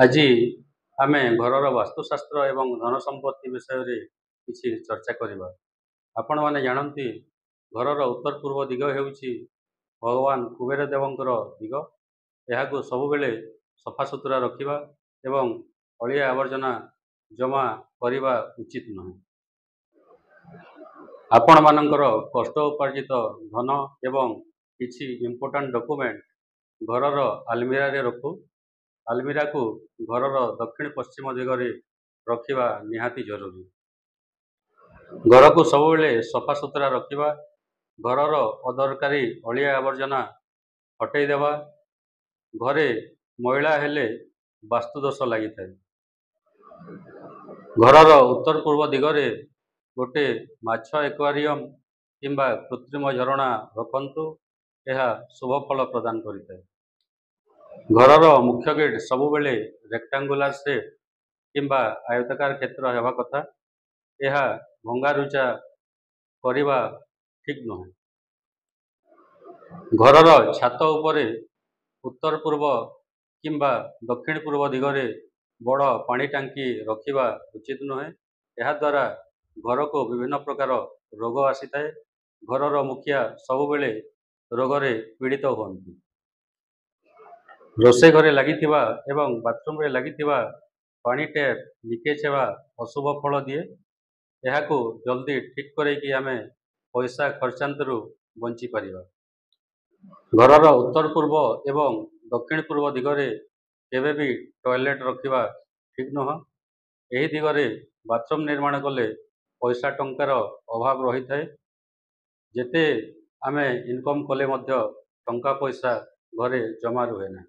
ଆଜି ଆମେ ଘରର ବାସ୍ତୁଶାସ୍ତ୍ର ଏବଂ ଧନ ସମ୍ପତ୍ତି ବିଷୟରେ କିଛି ଚର୍ଚ୍ଚା କରିବା। ଆପଣମାନେ ଜାଣନ୍ତି, ଘରର ଉତ୍ତର ପୂର୍ବ ଦିଗ ହେଉଛି ଭଗବାନ କୁବେର ଦେବଙ୍କର ଦିଗ। ଏହାକୁ ସବୁବେଳେ ସଫାସୁତୁରା ରଖିବା ଏବଂ ଅଳିଆ ଆବର୍ଜନା ଜମା କରିବା ଉଚିତ ନୁହେଁ। ଆପଣମାନଙ୍କର କଷ୍ଟ ଉପାର୍ଜିତ ଧନ ଏବଂ କିଛି ଇମ୍ପୋର୍ଟାଣ୍ଟ ଡକୁମେଣ୍ଟ ଘରର ଆଲମିରାରେ ରଖୁ। ଆଲମିରାକୁ ଘରର ଦକ୍ଷିଣ ପଶ୍ଚିମ ଦିଗରେ ରଖିବା ନିହାତି ଜରୁରୀ। ଘରକୁ ସବୁବେଳେ ସଫାସୁତୁରା ରଖିବା, ଘରର ଅଦରକାରୀ ଅଳିଆ ଆବର୍ଜନା ହଟେଇ ଦେବା। ଘରେ ମଇଳା ହେଲେ ବାସ୍ତୁଦୋଷ ଲାଗିଥାଏ। ଘରର ଉତ୍ତର ପୂର୍ବ ଦିଗରେ ଗୋଟେ ମାଛ ଏକ୍ୱାରିୟମ କିମ୍ବା କୃତ୍ରିମ ଝରଣା ରଖନ୍ତୁ, ଏହା ଶୁଭ ଫଳ ପ୍ରଦାନ କରିଥାଏ। ଘରର ମୁଖ୍ୟ ଗେଟ୍ ସବୁବେଳେ ରେକ୍ଟାଙ୍ଗୁଲାର ସେପ୍ କିମ୍ବା ଆୟତାକାର କ୍ଷେତ୍ର ହେବା କଥା। ଏହା ଭଙ୍ଗାରୁଜା କରିବା ଠିକ୍ ନୁହେଁ। ଘରର ଛାତ ଉପରେ ଉତ୍ତର ପୂର୍ବ କିମ୍ବା ଦକ୍ଷିଣ ପୂର୍ବ ଦିଗରେ ବଡ଼ ପାଣି ଟାଙ୍କି ରଖିବା ଉଚିତ ନୁହେଁ। ଏହାଦ୍ୱାରା ଘରକୁ ବିଭିନ୍ନ ପ୍ରକାର ରୋଗ ଆସିଥାଏ। ଘରର ମୁଖିଆ ସବୁବେଳେ ରୋଗରେ ପୀଡ଼ିତ ହୁଅନ୍ତି। ରୋଷେଇ ଘରେ ଲାଗିଥିବା ଏବଂ ବାଥରୁମରେ ଲାଗିଥିବା ପାଣି ଟ୍ୟାପ୍ ଲିକେଜ୍ ହେବା ଅଶୁଭ ଫଳ ଦିଏ। ଏହାକୁ ଜଲ୍ଦି ଠିକ୍ କରେଇକି ଆମେ ପଇସା ଖର୍ଚ୍ଚାନ୍ତରୁ ବଞ୍ଚିପାରିବା। ଘରର ଉତ୍ତର ପୂର୍ବ ଏବଂ ଦକ୍ଷିଣ ପୂର୍ବ ଦିଗରେ କେବେ ବି ଟଏଲେଟ୍ ରଖିବା ଠିକ୍ ନୁହଁ। ଏହି ଦିଗରେ ବାଥରୁମ୍ ନିର୍ମାଣ କଲେ ପଇସା ଟଙ୍କାର ଅଭାବ ରହିଥାଏ। ଯେତେ ଆମେ ଇନକମ୍ କଲେ ମଧ୍ୟ ଟଙ୍କା ପଇସା ଘରେ ଜମା ରୁହେ ନାହିଁ।